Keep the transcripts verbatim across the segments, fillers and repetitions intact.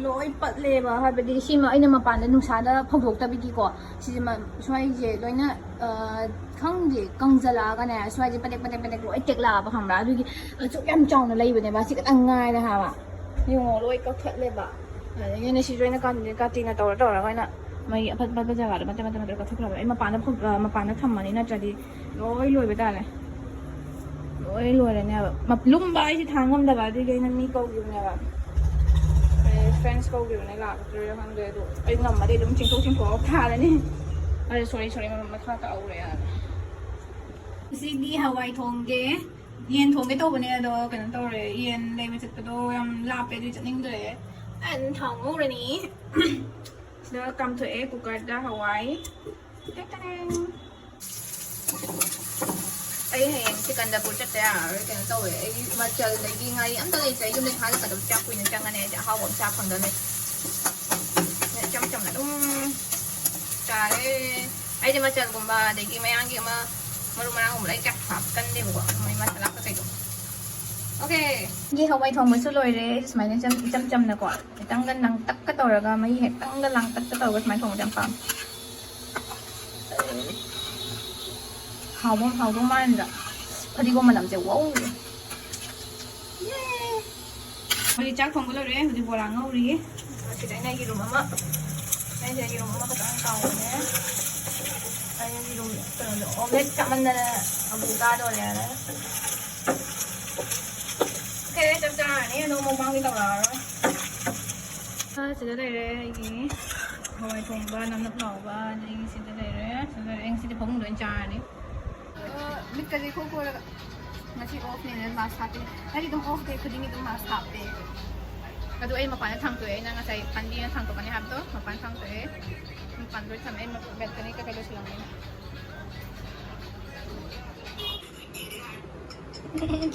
ꯂꯣꯏ ꯄꯠꯂꯦꯕ, ꯍꯥꯏꯕꯗꯤ ꯁꯤꯃ ꯑꯩꯅ ꯃꯄꯥꯟꯗ ꯅꯨꯡꯁꯥꯗ ꯐꯧꯗꯣꯛꯇꯕꯤꯒꯤꯀꯣ, ꯁꯤꯁꯦ ꯁ꯭ꯋꯥꯏꯁꯦ ꯂꯣꯏꯅ, ꯑ, ꯈꯪꯗꯦ, ꯀꯪꯖꯜꯂꯛꯑꯒꯅꯦ, ꯁ꯭ꯋꯥꯏꯁꯦ ꯄꯦꯗꯦꯛ ꯄꯦꯗꯦꯛ ꯄꯦꯗꯦꯛ ꯂꯣꯏ ꯇꯦꯛꯂꯛꯑꯕ, ꯈꯪꯕ꯭ꯔꯥ? ꯑꯗꯨꯒꯤ ꯑꯁꯨꯛ ꯌꯥꯝ ꯆꯥꯎꯅ ꯂꯩꯕꯅꯦꯕ, ꯁꯤ ꯈꯛꯇꯪ ꯉꯥꯏꯔꯦ ꯍꯥꯕ꯫ ꯌꯦꯡꯉꯣ, ꯂꯣꯏ ꯀꯛꯊꯠꯂꯦꯕ꯫ ꯑꯗꯒꯤ ꯑꯩꯅ ꯁꯤꯁꯨ ꯑꯩꯅ ꯀꯥꯇꯤꯅ ꯇꯧꯔ ꯇꯧꯔꯒ ꯑꯩꯅ ꯃꯩ ꯑꯐꯠ ꯑꯐꯠꯄ ꯖꯒꯥꯗ ꯃꯇꯦꯛ ꯃꯇꯦꯛ ꯃꯇꯦꯛ ꯀꯛꯊꯠꯈ꯭ꯔꯕ꯫ ꯑꯩ ꯃꯄꯥꯟꯗ ꯐꯧ-, ꯑ, ꯃꯄꯥꯟꯗ ꯊꯝꯃꯅꯤ, ꯅꯠꯇ꯭ꯔꯗꯤ ꯂꯣꯏ ꯂꯣꯏꯕ ꯇꯥꯔꯦ꯫ ꯂꯣꯏ ꯂꯣꯏꯔꯅꯦꯕ꯫ ꯃꯞ-, ꯂꯨꯝꯕ ꯍꯥꯏꯁꯦ ꯊꯥꯡ ꯉꯝꯗꯕ, ꯑꯗꯨꯒꯤ ꯑꯩꯅ ꯃꯤ ꯀꯧꯈꯤꯕꯅꯦꯕ꯫ ꯑꯩ friends ꯀꯧꯈꯤꯕꯅꯦ, ꯂꯥꯛꯇ꯭ꯔꯤꯔꯥ ꯈꯪꯗꯦ꯫ ꯑꯗꯣ ꯑꯩ ꯉꯝꯃꯗꯤ ꯑꯗꯨꯝ ꯆꯤꯡꯊꯣꯛ ꯆꯤꯡꯊꯣꯛꯑꯒ ꯊꯥꯔꯅꯤ꯫ ꯑꯗꯣ sorry, sorry, ꯃꯔꯨꯞ ꯃꯈꯥ ꯇꯥꯛꯍꯧꯔꯦ꯫ ꯉꯁꯤꯗꯤ ꯍꯋꯥꯏ ꯊꯣꯡꯒꯦ꯫ ꯌꯦꯟ ꯊꯣꯡꯒꯦ ꯇꯧꯕꯅꯦ, ꯑꯗꯣ ꯀꯩꯅꯣ ꯇꯧꯔꯦ, ꯌꯦꯟ ꯂꯩꯕ ꯆꯠꯄꯗꯣ ꯌꯥꯝ ꯂꯥꯞꯄꯦ, ꯑꯗꯨꯒꯤ ꯆꯠꯅꯤꯡꯗ꯭ꯔꯦ꯫ ꯑꯩꯅ ꯊꯥꯎ ꯉꯧꯔꯅꯤ꯫ ꯁꯤꯗ ꯀꯥꯝꯊꯣꯛꯑꯦ cookerꯗ ꯍꯋꯥꯏ꯫ ꯇꯦꯡ ꯇꯦꯡ꯫ ꯑꯩ ꯍꯌꯦꯡ ꯁꯤꯀꯟꯗꯔꯄꯨꯔ ꯆꯠꯇ ꯌꯥꯔꯔꯣꯏ꯫ ꯀꯩꯅꯣ ꯇꯧꯋꯦ, ꯑꯩ ꯃꯆꯜꯗꯒꯤ ꯉꯥꯔꯤ ꯑꯝꯇ ꯂꯩꯇ꯭ꯔꯦ꯫ ꯌꯨꯝꯗꯩ ꯊꯥꯗꯣꯛꯀꯗꯕꯁꯦ ꯌꯥꯝ ꯀꯨꯏꯅ ꯆꯪꯉꯅꯤ꯫ ꯑꯩꯗꯤ ꯑꯍꯥꯎꯕ ꯑꯃ ꯆꯥ ꯐꯪꯗꯕꯅꯦ꯫ ꯏꯆꯝ ꯆꯝꯅ ꯑꯗꯨꯝ ꯆꯥꯔꯦ꯫ ꯑꯩꯗꯤ ꯃꯆꯜꯒꯨꯝꯕ ꯑꯗꯒꯤ ꯃꯌꯥꯡꯒꯤ ꯑꯃ ꯃꯔꯨ ꯃꯔꯥꯡꯒꯨꯝꯕꯗꯣ ꯑꯩ ꯀꯌꯥ ꯍꯥꯞꯀꯟꯗꯦꯕꯀꯣ, ꯃꯣꯏ ꯃꯁꯥꯂꯥ ꯀꯩꯀꯩꯗꯣ꯫ Okay꯫ ꯒꯤ ꯍꯋꯥꯏ ꯊꯣꯡꯕꯁꯨ ꯂꯣꯏꯔꯦ꯫ ꯑꯩꯁꯨ ꯁꯨꯃꯥꯏꯅ ꯏꯆꯝ, ꯏꯆꯝ ꯆꯝꯅꯀꯣ, ꯈꯤꯇꯪꯒ ꯂꯥꯡꯇꯛꯀ ꯇꯧꯔꯒ, ꯃꯍꯤ ꯈꯤꯇꯪꯒ ꯂꯥꯡꯇꯛꯀ ꯇꯧꯔꯒ ꯁꯨꯃꯥꯏꯅ ꯊꯣꯡꯕꯁꯦ ꯌꯥꯝ ꯄꯥꯝꯃꯦ꯫ ꯍꯥꯎꯕ, ꯍꯥꯎꯗꯧ ꯃꯥꯟꯗ꯭ꯔꯥ? ꯐꯗꯤꯒꯣꯝ ꯃꯅꯝꯁꯦ, wow! ꯌꯦ! ꯍꯧꯖꯤꯛ ꯆꯥꯛ ꯊꯣꯡꯕ ꯂꯣꯏꯔꯦ꯫ ꯍꯧꯖꯤꯛ ꯕꯣꯔꯥ ꯉꯧꯔꯤ꯫ ꯁꯤꯗ ꯑꯩꯅ ꯌꯦꯔꯨꯝ ꯑꯃ, ꯑꯩꯁꯦ ꯌꯦꯔꯨꯝ ꯑꯃ ꯈꯛꯇꯪ ꯇꯥꯎꯕꯅꯦ꯫ ꯑꯩ ꯌꯦꯔꯨꯝ, ꯀꯩꯅꯣꯗꯣ, omelette ꯆꯥꯃꯟꯗꯅ ꯑꯃꯨꯛ ꯆꯥꯗꯣꯔꯦꯅ꯫ Okay, ꯆꯥꯛ ꯆꯥꯔꯅꯤ, ꯑꯗꯣ mukbangꯗꯤ ꯇꯧꯔꯛꯑꯔꯣꯏ꯫ ꯁꯤꯗ ꯂꯩꯔꯦ ꯑꯩꯒꯤ ꯍꯋꯥꯏ ꯊꯣꯡꯕ ꯅꯞ ꯅꯞ ꯂꯥꯎꯕ, ꯑꯗꯒꯤ ꯁꯤꯗ ꯂꯩꯔꯦ, ꯁꯤꯗ ꯂꯩꯔꯦ꯫ ꯑꯩ ꯉꯁꯤꯗꯤ ꯐꯃꯨꯡꯗ ꯑꯣꯏꯅ ꯆꯥꯔꯅꯤ꯫ ꯑ, ꯃꯤꯠꯀꯁꯦ ꯏꯈꯣ ꯈꯣꯔꯒ꯫ ꯉꯁꯤ off ꯅꯦꯅ mask ꯍꯥꯞꯄꯦ꯫ ꯑꯩꯗꯤ ꯑꯗꯨꯝ off day ꯈꯨꯗꯤꯡꯒꯤ ꯑꯗꯨꯝ mask ꯍꯥꯞꯄꯦ꯫ ꯑꯗꯣ ꯑꯩ ꯃꯄꯥꯟꯗ ꯊꯥꯡꯇꯣꯛꯑꯦ꯫ ꯑꯩꯅ ꯉꯁꯥꯏ ꯄꯥꯟꯕꯤꯅ ꯊꯥꯡꯇꯣꯛꯀꯅꯤ ꯍꯥꯏꯕꯗꯣ, ꯃꯄꯥꯟ ꯊꯥꯡꯇꯣꯛꯑꯦ꯫ ꯃꯄꯥꯟꯗ ꯂꯣꯏ ꯊꯝꯃꯦ꯫ ꯑꯩ balcony ꯀꯩꯀꯩ ꯂꯣꯏꯁꯤꯜꯂꯝꯃꯦ꯫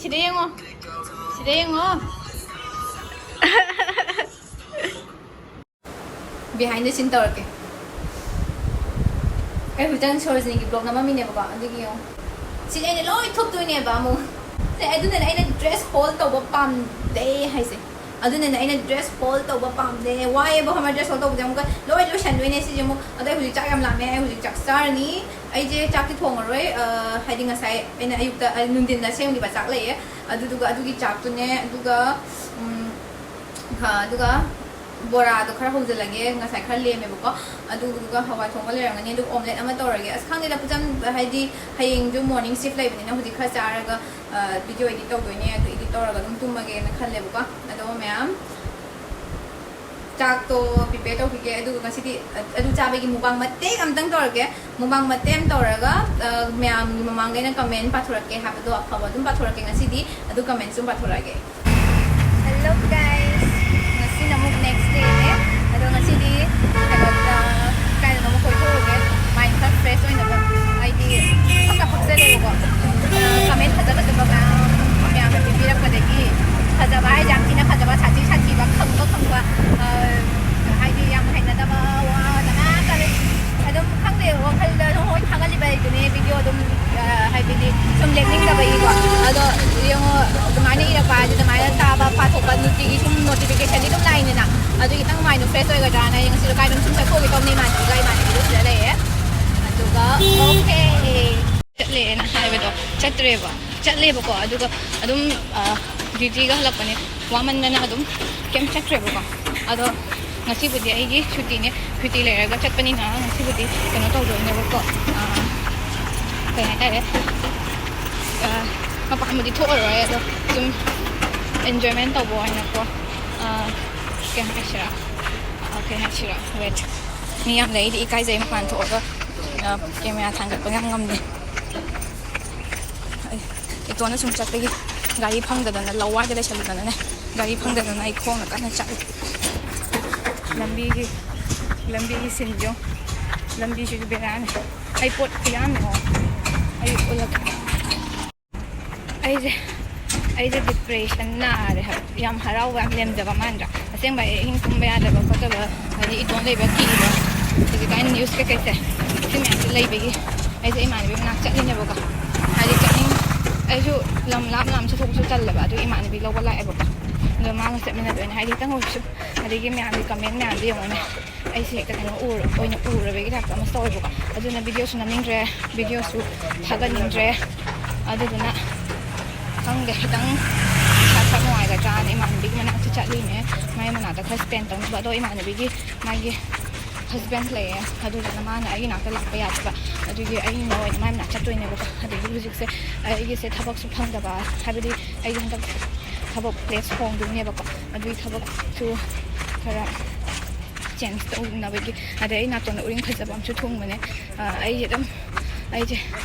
ꯁꯤꯗ ꯌꯦꯡꯉꯣ꯫ ꯁꯤꯗ ꯌꯦꯡꯉꯣ꯫ Behind the scene ꯇꯧꯔꯛꯀꯦ꯫ ꯑꯩ ꯍꯧꯖꯤꯛꯇꯪ ꯁꯣꯔꯣꯖꯤꯅꯤꯒꯤ vlog ꯅꯝꯃꯝꯃꯤꯅꯦꯕꯀꯣ, ꯑꯗꯨꯒꯤ ꯌꯦꯡꯉꯣ꯫ ꯁꯤꯗꯤ ꯑꯩꯅ ꯂꯣꯏ ꯊꯨꯞꯇꯣꯏꯅꯦꯕ ꯑꯃꯨꯛ꯫ ꯁꯦ, ꯑꯗꯨꯅꯅꯦ ꯑꯩꯅ dress hold ꯇꯧꯕ ꯄꯥꯝꯗꯦ ꯍꯥꯏꯁꯦ꯫ ꯑꯗꯨꯅꯅꯦ ꯑꯩꯅ dress fold ꯇꯧꯕ ꯄꯥꯝꯗꯦ꯫ ꯋꯥꯏꯌꯦꯕ ꯈꯪꯕ꯭ꯔꯥ, dress fold ꯇꯧꯕꯁꯦ ꯑꯃꯨꯛꯀ ꯂꯣꯏ ꯂꯣꯏꯁꯟꯗꯣꯏꯅꯦ ꯁꯤꯁꯦ ꯑꯃꯨꯛ꯫ ꯑꯗꯣ ꯑꯩ ꯍꯧꯖꯤꯛ ꯆꯥꯛ ꯌꯥꯝ ꯂꯥꯝꯃꯦ, ꯑꯩ ꯍꯧꯖꯤꯛ ꯆꯥꯛ ꯆꯥꯔꯅꯤ꯫ ꯑꯩꯁꯦ ꯆꯥꯛꯇꯤ ꯊꯣꯡꯉꯔꯣꯏ, ꯑ, ꯍꯥꯏꯗꯤ ꯉꯁꯥꯏ ꯑꯩꯅ ꯑꯌꯨꯛꯇ, ꯑ, ꯅꯨꯡꯊꯤꯟꯗ ꯁꯦꯝꯈꯤꯕ ꯆꯥꯛ ꯂꯩꯌꯦ, ꯑꯗꯨꯗꯨꯒ ꯑꯗꯨꯒꯤ ꯆꯥꯛꯇꯨꯅꯦ, ꯑꯗꯨꯒ, ꯎꯝ, ꯍꯥ, ꯑꯗꯨꯒ ꯕꯣꯔꯥꯗꯣ ꯈꯔ ꯍꯧꯖꯤꯜꯂꯒꯦ, ꯉꯁꯥꯏ ꯈꯔ ꯂꯦꯝꯃꯦꯕꯀꯣ꯫ ꯑꯗꯨꯗꯨꯒ ꯍꯋꯥꯏ ꯊꯣꯡꯕ ꯂꯩꯔꯝꯒꯅꯤ, ꯑꯗꯨꯒ omelette ꯑꯃ ꯇꯧꯔꯒꯦ꯫ ꯑꯁ, ꯈꯪꯗꯦꯗ, ꯐꯖꯅ, ꯍꯥꯏꯗꯤ ꯍꯌꯦꯡꯁꯨ morning shift ꯂꯩꯕꯅꯤꯅ ꯍꯧꯖꯤꯛ ꯈꯔ ꯆꯥꯔꯒ, ꯑ, video edit ꯇꯧꯗꯣꯏꯅꯦ꯫ ꯑꯗꯨ edit ꯇꯧꯔꯒ ꯑꯗꯨꯝ ꯇꯨꯝꯃꯒꯦꯅ ꯈꯜꯂꯦꯕꯀꯣ꯫ ꯑꯗꯣ ꯃꯌꯥꯝ, ꯆꯥꯛꯇꯣ prepare ꯇꯧꯈꯤꯒꯦ, ꯑꯗꯨꯒ ꯉꯁꯤꯗꯤ, ꯑ, ꯑꯗꯨ ꯆꯥꯕꯒꯤ mukbang ꯃꯇꯦꯛ ꯑꯝꯇꯪ ꯇꯧꯔꯒꯦ꯫ Mukbang ꯃꯇꯦꯛ ꯑꯃ ꯇꯧꯔꯒ, ꯑ, ꯃꯌꯥꯝꯒꯤ ꯃꯃꯥꯡꯗ ꯑꯩꯅ comment ꯄꯥꯊꯣꯔꯛꯀꯦ ꯍꯥꯏꯕꯗꯣ ꯑꯐꯕ ꯑꯗꯨꯝ ꯄꯥꯊꯣꯔꯛꯀꯦ ꯉꯁꯤꯗꯤ, ꯑꯗꯨ comment ꯁꯨꯝ ꯄꯥꯊꯣꯔꯛꯑꯒꯦ꯫ Hello guys, ꯉꯁꯤꯅ ꯑꯃꯨꯛ next dayꯅꯦ꯫ ꯑꯗꯣ ꯉꯁꯤꯗꯤ ꯀꯩꯅꯣꯗ, ꯀꯥꯏꯗꯅꯣ ꯑꯃ ꯀꯣꯏꯊꯣꯛꯎꯒꯦ, mind ꯈꯔ fresh ꯑꯣꯏꯅꯕ꯫ ꯍꯥꯏꯗꯤ ꯐꯛꯀ ꯐꯛꯆꯜꯂꯦꯕꯀꯣ꯫ ꯑ, comment ꯐꯖ ꯐꯖꯕ ꯃꯌꯥꯝ, ꯃꯌꯥꯝꯅ ꯄꯤꯕꯤꯔꯛꯄꯗꯒꯤ, ꯐꯖꯕ ꯍꯥꯏꯁꯦ ꯌꯥꯝ ꯊꯤꯅ ꯐꯖꯕ, ꯁꯥꯊꯤ ꯁꯥꯊꯤꯕ, ꯈꯪꯕ ꯈꯪꯕ, ꯑ, ꯍꯥꯏꯗꯤ ꯌꯥꯝ ꯍꯩꯅꯗꯕ ꯋꯥꯗ ꯃꯌꯥꯝ ꯇꯥꯔꯦ꯫ ꯑꯗꯨꯝ ꯈꯪꯗꯦ, ꯋꯥꯈꯜꯗ ꯑꯗꯨꯝ ꯍꯣꯏ ꯊꯥꯒꯠꯂꯤꯕ ꯑꯩꯗꯨꯅꯦ, video ꯑꯗꯨꯝ, ꯑ, ꯍꯥꯏꯕꯗꯤ ꯁꯨꯝ ꯂꯦꯞꯅꯤꯡꯗꯕꯒꯤꯀꯣ꯫ ꯑꯗꯣ ꯌꯦꯡꯉꯣ, ꯑꯗꯨꯃꯥꯏꯅ ꯏꯔꯛꯄ ꯍꯥꯏꯗꯤ ꯑꯗꯨꯃꯥꯏꯅ ꯇꯥꯕ ꯄꯥꯊꯣꯛꯄ ꯅꯨꯡꯇꯤꯒꯤ ꯁꯨꯝ notificationꯗꯤ ꯑꯗꯨꯝ ꯂꯥꯛꯏꯅꯤꯅ, ꯑꯗꯨ ꯈꯤꯇꯪ mind ꯗꯣ fresh ꯑꯣꯏꯒꯗ꯭ꯔꯥꯅ ꯑꯩ ꯉꯁꯤꯗꯣ ꯀꯥꯏꯗꯅꯣ ꯁꯨꯝ ꯆꯠꯊꯣꯛꯎꯒꯦ ꯇꯧꯕꯅꯦ ꯏꯃꯥꯟꯅꯕꯤꯒ, ꯏꯃꯥꯟꯅꯕꯤꯗꯣ ꯁꯤꯗ ꯂꯩꯌꯦ꯫ ꯑꯗꯨꯒ okay꯫ ꯆꯠꯂꯦꯅ ꯍꯥꯏꯕꯗꯣ ꯆꯠꯇ꯭ꯔꯦꯕ꯫ ꯆꯠꯂꯦꯕꯀꯣ, ꯑꯗꯨꯒ ꯑꯗꯨꯝ, ꯑ, duty ꯒ ꯍꯜꯂꯛꯄꯅꯦ, ꯋꯥꯃꯟꯗꯅ ꯑꯗꯨꯝ ꯀꯩꯝ ꯆꯠꯇ꯭ꯔꯦꯕꯀꯣ꯫ ꯑꯗꯣ ꯉꯁꯤꯕꯨꯗꯤ ꯑꯩꯒꯤ ꯁꯨꯇꯤꯅꯦ, ꯁꯨꯇꯤ ꯂꯩꯔꯒ ꯆꯠꯄꯅꯤꯅ ꯉꯁꯤꯕꯨꯗꯤ ꯀꯩꯅꯣ ꯇꯧꯗꯣꯏꯅꯦꯕꯀꯣ, ꯑ, ꯀꯩ ꯍꯥꯏꯇꯥꯔꯦ, ꯑ, ꯃꯄꯥꯟꯕꯨꯗꯤ ꯊꯣꯛꯑꯔꯣꯏ, ꯑꯗꯣ ꯁꯨꯝ enjoyment ꯇꯧꯕ ꯑꯣꯏꯅꯀꯣ, ꯑ, ꯀꯩ ꯍꯥꯏꯁꯤꯔꯥ, ꯑ, ꯀꯩ ꯍꯥꯏꯁꯤꯔꯥ, wait꯫ ꯃꯤ ꯌꯥꯝ ꯂꯩ, ꯑꯩꯗꯤ ꯏꯀꯥꯏꯖꯩ ꯃꯄꯥꯟ ꯊꯣꯛꯑꯒ, ꯑ, camera ꯊꯥꯡꯒꯠꯄ ꯌꯥꯝ ꯉꯝꯗꯦ꯫ ꯑꯩ ꯏꯇꯣꯟꯅ ꯁꯨꯝ ꯆꯠꯄꯒꯤ ꯒꯥꯔꯤ ꯐꯪꯗꯗꯅ, ꯂꯋꯥꯏꯗ ꯂꯩꯁꯜꯂꯨꯗꯅꯅꯦ, ꯒꯥꯔꯤ ꯐꯪꯗꯗꯅ ꯑꯩ ꯈꯣꯡꯅ ꯀꯟꯅ ꯆꯠꯂꯤ꯫ ꯂꯝꯕꯤꯒꯤ, ꯂꯝꯕꯤꯒꯤ ꯁꯤꯟꯁꯦ ꯌꯦꯡꯉꯣ꯫ ꯂꯝꯕꯤꯁꯤꯁꯨ ꯕꯦꯔꯥꯅꯤ꯫ ꯑꯩ ꯄꯣꯠ ꯈꯨꯌꯥꯝꯅꯤꯉꯣ꯫ ꯑꯩ ꯎꯠꯂꯛꯀꯦ꯫ ꯑꯩꯁꯦ, ꯑꯩꯁꯦ depression ꯅꯥꯔꯦ ꯍꯥꯏꯕ꯫ ꯌꯥꯝ ꯍꯔꯥꯎꯕ, ꯌꯥꯝ ꯂꯦꯝꯖꯕ ꯃꯥꯟꯗ꯭ꯔꯥ? ꯑꯁꯦꯡꯕ ꯑꯩ ꯑꯍꯤꯡ ꯇꯨꯝꯕ ꯌꯥꯗꯕ ꯈꯣꯠꯇꯕ, ꯍꯥꯏꯗꯤ ꯏꯇꯣꯟ ꯂꯩꯕ ꯀꯤꯕ꯫ ꯍꯧꯖꯤꯛꯀꯥꯟ news ꯀꯩꯀꯩꯁꯦ, ꯁꯤ ꯃꯌꯥꯝꯁꯦ ꯂꯩꯕꯒꯤ ꯑꯩꯁꯦ ꯏꯃꯥꯟꯅꯕꯤ ꯃꯅꯥꯛ ꯆꯠꯂꯤꯅꯦꯕꯀꯣ꯫ ꯍꯥꯏꯗꯤ ꯆꯠꯅꯤꯡ-, ꯑꯩꯁꯨ ꯂꯝ ꯂꯥꯞ ꯂꯥꯞ ꯆꯠꯊꯣꯛꯄꯁꯨ ꯇꯜꯂꯕ, ꯑꯗꯨ ꯏꯃꯥꯟꯅꯕꯤ ꯂꯧꯕ ꯂꯥꯛꯑꯦꯕꯀꯣ꯫ ꯑꯗꯨ ꯃꯥꯒ ꯆꯠꯃꯤꯟꯅꯗꯣꯏꯅꯦ, ꯍꯥꯏꯗꯤ ꯈꯤꯇꯪ ꯑꯣꯏꯔꯁꯨ꯫ ꯑꯗꯒꯤ ꯃꯌꯥꯝꯒꯤ ꯀꯃꯦꯟ ꯃꯌꯥꯝꯗꯣ ꯌꯦꯡꯉꯨꯅꯦ, ꯑꯩꯁꯦ ꯍꯦꯛꯇ ꯀꯩꯅꯣ ꯎꯔ-, ꯑꯣꯏꯅ ꯎꯔꯕꯒꯤ ꯇꯥꯏꯞꯇ ꯑꯃꯁꯨ ꯇꯧꯋꯦꯕꯀꯣ꯫ ꯑꯗꯨꯅ ꯚꯤꯗꯤꯑꯣꯁꯨ ꯅꯝꯅꯤꯡꯗ꯭ꯔꯦ, ꯚꯤꯗꯤꯑꯣꯁꯨ ꯊꯥꯒꯠꯅꯤꯡꯗ꯭ꯔꯦ꯫ ꯑꯗꯨꯗꯨꯅ ꯈꯪꯗꯦ, ꯈꯤꯇꯪ ꯏꯁꯥ ꯈꯔ ꯅꯨꯡꯉꯥꯏꯒꯗ꯭ꯔꯥꯅ ꯏꯃꯥꯟꯅꯕꯤꯒꯤ ꯃꯅꯥꯛꯇ ꯆꯠꯂꯤꯅꯦ, ꯃꯥꯏ ꯃꯅꯥꯛꯇ ꯈꯔ ꯁ꯭ꯄꯦꯟ ꯇꯧꯅꯕ꯫ ꯑꯗꯣ ꯏꯃꯥꯟꯅꯕꯤꯒꯤ, ꯃꯥꯒꯤ ꯍꯁꯕꯦꯟ ꯂꯩꯌꯦ, ꯑꯗꯨꯗꯨꯅ ꯃꯥꯅ ꯑꯩꯒꯤ ꯅꯥꯛꯇ ꯂꯥꯛꯄ ꯌꯥꯗꯕ, ꯑꯗꯨꯒꯤ ꯑꯩꯅ ꯑꯣꯏꯅ ꯃꯥꯏ ꯃꯅꯥꯛ ꯆꯠꯇꯣꯏꯅꯦꯕꯀꯣ꯫ ꯑꯗꯒꯤ ꯍꯧꯖꯤꯛꯁꯦ ꯑꯩꯒꯤꯁꯦ ꯊꯕꯛꯁꯨ ꯐꯪꯗꯕ, ꯍꯥꯏꯕꯗꯤ ꯑꯩꯒꯤ ꯍꯟꯗꯛ ꯊꯕꯛ ꯄ꯭ꯂꯦꯁ ꯍꯣꯡꯗꯣꯏꯅꯦꯕꯀꯣ, ꯑꯗꯨꯒꯤ ꯊꯕꯛꯁꯨ ꯈꯔ ꯆꯦꯟꯖ ꯇꯧꯅꯕꯒꯤ꯫ ꯑꯗꯩ ꯑꯩ ꯅꯥꯇꯣꯟꯗ ꯎꯔꯤꯡ ꯐꯖꯕ ꯑꯃꯁꯨ ꯊꯨꯡꯕꯅꯦ꯫ ꯑ, ꯑꯩꯁꯦ ꯑꯗꯨꯝ, ꯑꯩꯁꯦ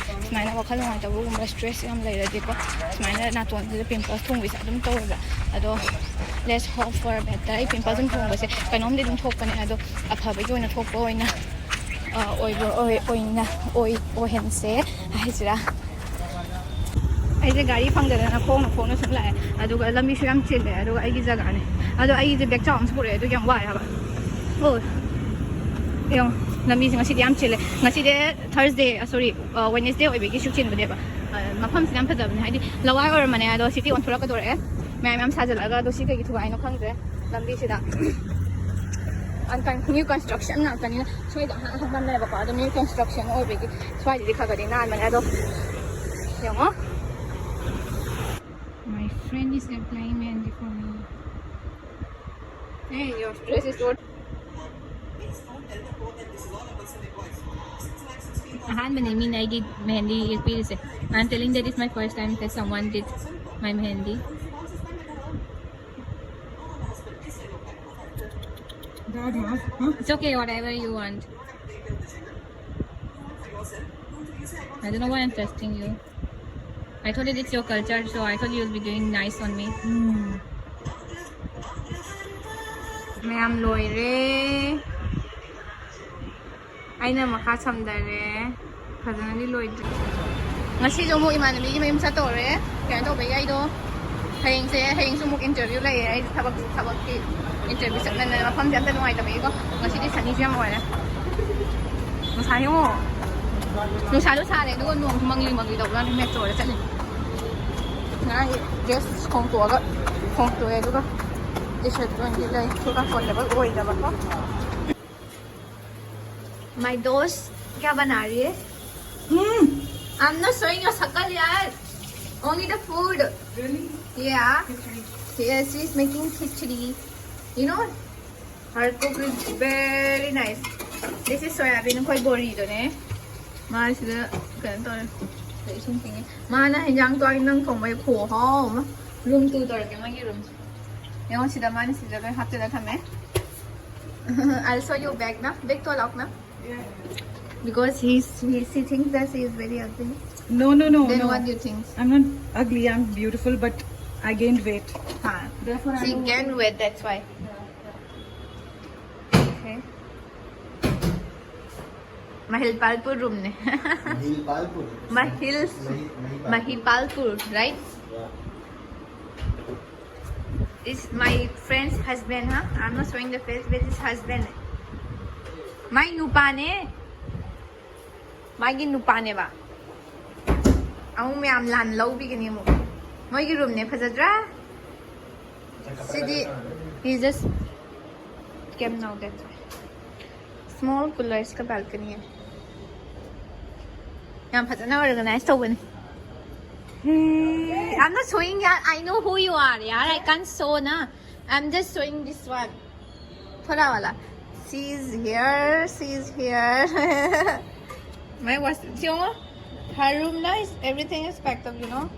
ꯁꯨꯃꯥꯏꯅ ꯋꯥꯈꯜ ꯅꯨꯡꯉꯥꯏꯇꯕꯒꯨꯝꯕ, ꯁ꯭ꯇ꯭ꯔꯦꯁ ꯌꯥꯝ ꯂꯩꯔꯗꯤꯀꯣ, ꯁꯨꯃꯥꯏꯅ ꯅꯥꯇꯣꯟꯁꯤꯗ ꯄꯤꯝꯄꯜꯁ ꯊꯨꯡꯕꯁꯦ ꯑꯗꯨꯝ ꯇꯧꯋꯦꯕ꯫ ꯑꯗꯣ let's hope for better꯫ ꯑꯩ ꯄꯤꯝꯄꯜꯁ ꯑꯗꯨꯝ ꯊꯨꯡꯕꯁꯦ ꯀꯩꯅꯣꯝꯗꯤ ꯑꯗꯨꯝ ꯊꯣꯛꯄꯅꯦ, ꯑꯗꯣ ꯑꯐꯕꯒꯤ ꯑꯣꯏꯅ ꯊꯣꯛꯄ ꯑꯣꯏꯅ, ꯑ, ꯑꯣꯏꯕ, ꯑꯣꯏ-, ꯑꯣꯏꯅ, ꯑꯣꯏ-, ꯑꯣꯏꯍꯟꯁꯦ ꯍꯥꯏꯁꯤꯔꯥ꯫ ꯑꯩꯁꯦ ꯒꯥꯔꯤ ꯐꯪꯗꯗꯅ ꯈꯣꯡꯅ, ꯈꯣꯡꯅ ꯁꯨꯝ ꯂꯥꯛꯑꯦ, ꯑꯗꯨꯒ ꯂꯝꯕꯤꯁꯨ ꯌꯥꯝ ꯆꯤꯜꯂꯦ, ꯑꯗꯨꯒ ꯑꯩꯒꯤ ꯖꯒꯥꯅꯦ꯫ ꯑꯗꯣ ꯑꯩꯁꯦ ꯕꯦꯛ ꯆꯥꯎ ꯑꯃꯁꯨ ꯄꯨꯔꯛꯑꯦ, ꯑꯗꯨꯒꯤ ꯌꯥꯝ ꯋꯥꯏ ꯍꯥꯏꯕ꯫ ꯑꯣ, ꯌꯦꯡꯉꯣ, ꯂꯝꯕꯤꯁꯦ ꯉꯁꯤꯗꯤ ꯌꯥꯝ ꯆꯤꯜꯂꯦ꯫ ꯉꯁꯤꯗꯤ ꯊꯔꯁꯗꯦ, ꯁꯣꯔꯤ, ꯋꯦꯅꯦꯁꯗꯦ ꯑꯣꯏꯕꯒꯤꯁꯨ ꯆꯤꯟꯕꯅꯦꯕ꯫ ꯑ, ꯃꯐꯝꯁꯤꯅ ꯌꯥꯝ ꯐꯖꯕꯅꯦ, ꯍꯥꯏꯗꯤ ꯂꯋꯥꯏ ꯑꯣꯏꯔꯝꯕꯅꯦ, ꯑꯗꯣ ꯁꯤꯇꯤ ꯑꯣꯟꯊꯣꯔꯛꯀꯗꯣꯔꯦ꯫ ꯃꯌꯥꯝ ꯌꯥꯝ ꯁꯥꯖꯜꯂꯛꯑꯒ, ꯑꯗꯣ ꯁꯤ ꯀꯩꯒꯤ ꯊꯨꯒꯥꯏꯅꯣ ꯈꯪꯗ꯭ꯔꯦ꯫ ꯂꯝꯕꯤꯁꯤꯗ ꯀꯟ-, ꯀꯟ-, ꯅ꯭ꯌꯨ ꯀꯟꯁꯇ꯭ꯔꯛꯁꯟ ꯉꯥꯛꯇꯅꯤꯅ ꯁ꯭ꯋꯥꯏꯗ ꯑꯍꯥꯡ ꯑꯍꯥꯡꯕ ꯂꯩꯕꯀꯣ, ꯑꯗꯣ ꯅ꯭ꯌꯨ ꯀꯟꯁꯇ꯭ꯔꯛꯁꯟ ꯑꯣꯏꯕꯒꯤ ꯁ꯭ꯋꯥꯏꯗꯗꯤ ꯈꯔ ꯈꯔꯗꯤ ꯅꯥꯟꯕꯅꯦ꯫ ꯑꯗꯣ ꯌꯦꯡꯉꯣ, my friend is applying ꯃꯦꯍꯦꯟꯗꯤ for me. Hey, your dress is so. ꯑꯍꯥꯟꯕꯅꯦ ꯃꯤꯅ ꯑꯩꯒꯤ ꯃꯦꯍꯦꯟꯗꯤ ꯌꯦꯛꯄꯤꯔꯤꯁꯦ꯫ I'm telling that it's my first time that someone did my ꯃꯦꯍꯦꯟꯗꯤ. It's okay, whatever you want. I don't know why I'm testing you. I thought it is your culture, so I thought you'll be doing nice on me. ꯃꯌꯥꯝ ꯂꯣꯏꯔꯦ꯫ ꯑꯩꯅ ꯃꯈꯥ ꯁꯝꯊꯔꯦ꯫ ꯐꯖꯅꯗꯤ ꯂꯣꯏꯗ꯭ꯔꯤ꯫ ꯉꯁꯤꯁꯨ ꯑꯃꯨꯛ ꯏꯃꯥꯟꯅꯕꯤꯒꯤ ꯃꯌꯨꯝ ꯆꯠꯇꯧꯔꯦ꯫ ꯀꯩꯅꯣ ꯇꯧꯕꯒꯤ ꯑꯩꯗꯣ ꯍꯌꯦꯡꯁꯦ, ꯍꯌꯦꯡꯁꯨ ꯑꯃꯨꯛ ꯏꯟꯇꯔꯚꯤꯌꯨ ꯂꯩꯌꯦ꯫ ꯑꯩ ꯊꯕꯛ, ꯊꯕꯛꯀꯤ ꯏꯟꯇꯔꯚꯤꯌꯨ ꯆꯠꯃꯟꯗꯅ ꯃꯐꯝꯁꯦ ꯑꯝꯇ ꯅꯨꯡꯉꯥꯏꯇꯕꯒꯤꯀꯣ꯫ ꯉꯁꯤꯗꯤ ꯁꯟꯅꯤꯁꯨ ꯌꯥꯝ ꯑꯣꯏꯔꯦ꯫ ꯅꯨꯡꯁꯥ ꯌꯦꯡꯉꯣ꯫ ꯅꯨꯡꯁꯥꯁꯨ ꯁꯥꯔꯦ, ꯑꯗꯨꯒ ꯅꯣꯡꯁꯨ ꯃꯪꯂꯤ ꯃꯪꯂꯤ ꯇꯧꯕ ꯋꯥꯅꯤ꯫ ꯃꯦꯇ꯭ꯔꯣꯗ ꯆꯠꯂꯤ꯫ ꯉꯔꯥꯡꯒꯤ ꯗ꯭ꯔꯦꯁ ꯍꯣꯡꯇꯣꯛꯑꯒ ꯍꯣꯡꯇꯣꯛꯑꯦ ꯑꯗꯨꯒ ꯇꯤ ꯁꯥꯔꯠ ꯑꯣꯏꯅꯗꯤ ꯂꯩ, ꯑꯗꯨꯒ ꯀꯝꯐꯣꯔꯇꯦꯕꯜ ꯑꯣꯏꯗꯕꯀꯣ꯫ My दोस्त क्या बना रही है? Hmm. I'm not showing your शकल यार. Only the food. Really? Yeah. Khichdi. Yes, she's making khichdi. You know, her cook is very nice. This is soyabean. ꯑꯩꯈꯣꯏ ꯕꯣꯔꯤꯗꯨꯅꯦ. ꯃꯥꯁꯤꯗ ꯀꯩꯅꯣ ꯇꯧꯔꯦ꯫ ꯏꯁꯤꯡ ꯇꯤꯡꯉꯦ꯫ ꯃꯥꯅ ꯍꯤꯟꯖꯥꯡ ꯆꯥꯛ ꯏꯟꯖꯥꯡ ꯊꯣꯡꯕꯩ ꯈꯨꯍꯥꯎ ꯑꯃ꯫ Room two ꯇꯧꯔꯒꯦ ꯃꯣꯏꯒꯤ room. ꯌꯦꯡꯉꯣ ꯁꯤꯗ ꯃꯥꯅ ꯁꯤꯗ ꯂꯣꯏ ꯍꯥꯞꯆꯤꯜꯂ ꯊꯝꯃꯦ꯫ I'll show you bag ꯅ꯫ Bag ꯊꯣꯛꯂꯛꯅ꯫ Because he's, he, she thinks that she is very ugly. No, no, no, Then no. What do you think? I'm not ugly, I'm beautiful, but I gained weight. हाँ. Therefore, I She don't gained weight, that's why. Okay. Mahilpalpur room ने. Mahilpalpur. Mahil. Mahi-, Mahipalpur. Mahipalpur, right? Yeah. Is my friend's husband, huh? I'm not showing the face, but his husband. My ꯅꯨꯄꯥꯅꯦ. ꯃꯥꯒꯤ ꯅꯨꯄꯥꯅꯦꯕ꯫ ꯑꯃꯨꯛ ꯃꯌꯥꯝ ꯂꯥꯟ ꯂꯧꯕꯤꯒꯅꯤ ꯑꯃꯨꯛ꯫ ꯃꯣꯏꯒꯤ room ꯅꯦ, ꯐꯖꯗ꯭ꯔꯥ? ꯁꯤꯗꯤ, he just came now, that's why. Small coolers ꯀ balcony ꯅꯦ꯫ ꯌꯥꯝ ꯐꯖꯅ organize ꯇꯧꯕꯅꯤ꯫ Hey, I'm not showing ꯌꯥꯔ, I know who you are ꯌꯥꯔ, I can't show ना. I'm just showing this one. थोड़ा वाला. She's here, she's here. मैं बस क्यों? Her room ना, is, everything is packed up, you know.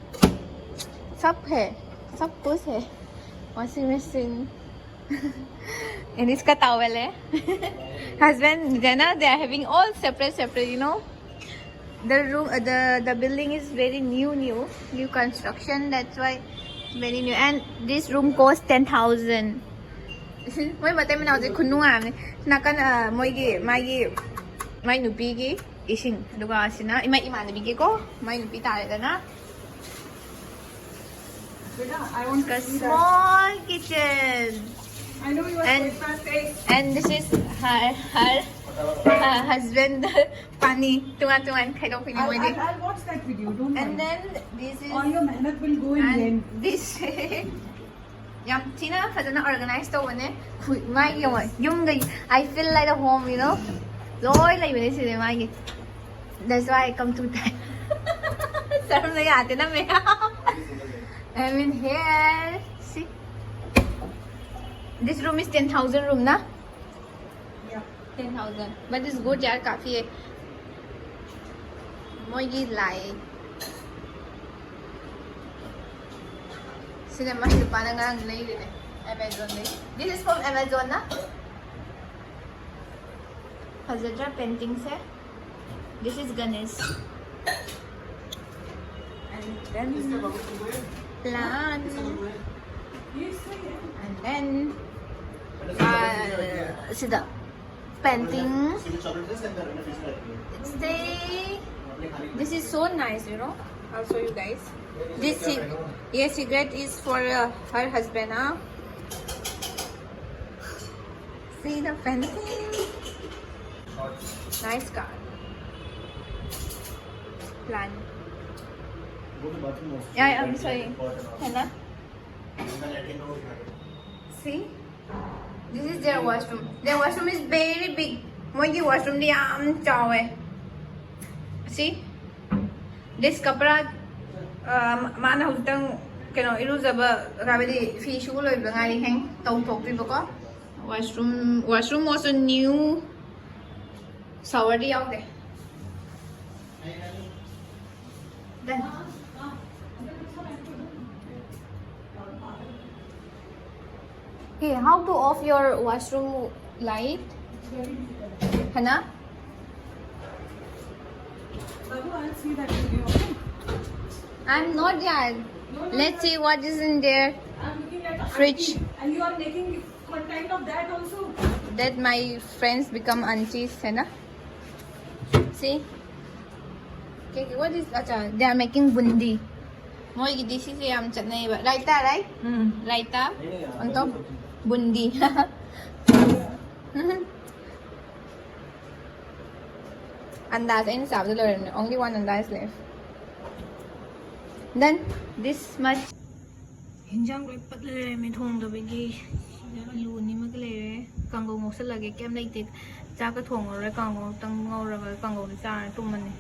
सब है, सब कुछ है. Washing machine. And इसका towel है. Husband है ना, they are having all separate, separate, you know. The room, uh, the, the building is very new, new, new construction. That's why very new. And this room cost ten thousand. ꯃꯣꯏ ꯃꯇꯩ ꯃꯅꯥꯎꯁꯦ ꯈꯨꯅꯨꯡꯉꯥꯏ ꯑꯃꯅꯤ. ꯅꯥꯀꯟ, ꯑ, ꯃꯣꯏꯒꯤ, ꯃꯥꯒꯤ, ꯃꯥꯏ ꯅꯨꯄꯤꯒꯤ ꯏꯁꯤꯡ. ꯑꯗꯨꯒ ꯁꯤꯅ ꯏꯃꯥ, ꯏꯃꯥꯟꯅꯕꯤꯒꯤꯀꯣ, ꯃꯥꯏ ꯅꯨꯄꯤ ꯇꯥꯔꯦꯗꯅ. Beta, I want to see that. Small kitchen. I know you are And, so excited. And this is her, her, her husband. पानी, ꯇꯣꯉꯥꯟ ꯇꯣꯉꯥꯟ ꯈꯥꯏꯗꯣꯛꯄꯤꯅꯤ I'll, ꯃꯣꯏꯗꯤ. I'll, I'll watch that video, don't And worry. Then this is All your मेहनत will go in And vain. This, ꯌꯥꯝ ꯊꯤꯅ ꯐꯖꯅ organize ꯇꯧꯕꯅꯦ꯫ ꯈꯨ- ꯃꯥꯒꯤ ꯌꯦꯡꯉꯣ, ꯌꯨꯝꯒ, I feel like a home, you know? ꯂꯣꯏ ꯂꯩꯕꯅꯦ ꯁꯤꯗ ꯃꯥꯒꯤ. That's why I come two time. शर्म नहीं आते ना मैं. I mean here, see. This room is ten thousand room ना? Ten thousand. But it's good यार, काफी है. ꯃꯣꯏꯒꯤ ꯂꯥꯏ. ꯁꯤꯅ ꯃꯥꯏ ꯅꯨꯄꯥꯅ ꯉꯔꯥꯡ ꯂꯩꯔꯤꯅꯦ Amazon ꯗꯒꯤ. This is from Amazon ꯅ. ꯐꯖꯗ꯭ꯔꯥ painting say? This is Ganesh. And then plan. And then, uh, ꯁꯤꯗ painting. It's the, this is so nice, you know. I'll show you guys. This cig- ये cigarette is for, uh, her husband, huh? See the painting. Nice car. Plan. Yeah, I'm sorry. है ना? See? This is their washroom. Their washroom is very big. ꯃꯣꯏꯒꯤ washroom ꯗꯤ ꯌꯥꯝ ꯆꯥꯎꯋꯦ. See? This ꯀꯄꯔꯥ, ꯑ, ꯃꯥꯅ ꯍꯧꯖꯤꯛꯇꯪ ꯀꯩꯅꯣ ꯏꯔꯨꯖꯕ, ꯍꯥꯏꯕꯗꯤ ꯐꯤ ꯁꯨꯕ ꯂꯣꯏꯕꯗ ꯉꯥꯏꯔꯤ, ꯍꯦꯡ ꯇꯧꯊꯣꯛꯄꯤꯕꯀꯣ. Washroom, washroom also new. Shower ꯗꯤ ꯌꯥꯎꯗꯦ. Done. Hey, how to off your washroom light? Hana? Babu, I'll see that video, okay? I'm not yet. No, no, Let's no. See what is in there. I'm looking at the fridge. Auntie, and you are making content of that also. That my friends become aunties, है ना? See? Okay, what is, अच्छा, they are making bundi. ꯃꯣꯏꯒꯤꯗꯤ ꯁꯤꯁꯦ ꯌꯥꯝ ꯆꯠꯅꯩꯌꯦꯕ. Raita, right? Um, raita. On top, bundi. Anda ꯑꯩꯅ ꯆꯥꯕꯗ ꯂꯣꯏꯔꯝꯅꯦ. Only one anda is left. Then this much. ꯏꯟꯖꯥꯡ ꯂꯣꯏ ꯄꯠꯂ ꯂꯩꯔꯝꯃꯦ ꯊꯣꯡꯗꯕꯒꯤ꯫ ꯁꯤꯗ ꯑꯂꯨ ꯑꯅꯤꯃꯒ ꯂꯩꯔꯦ꯫ ꯀꯥꯡꯒꯧ ꯉꯧꯁꯜꯂꯒꯦ꯫ ꯀꯩꯝ ꯂꯩꯇꯦ꯫ ꯆꯥꯛꯀ ꯊꯣꯡꯉꯔꯣꯏ꯫ ꯀꯥꯡꯒꯧꯇꯪ ꯉꯧꯔꯒ ꯀꯥꯡꯒꯧꯗ ꯆꯥꯔ ꯇꯨꯝꯃꯅꯤ꯫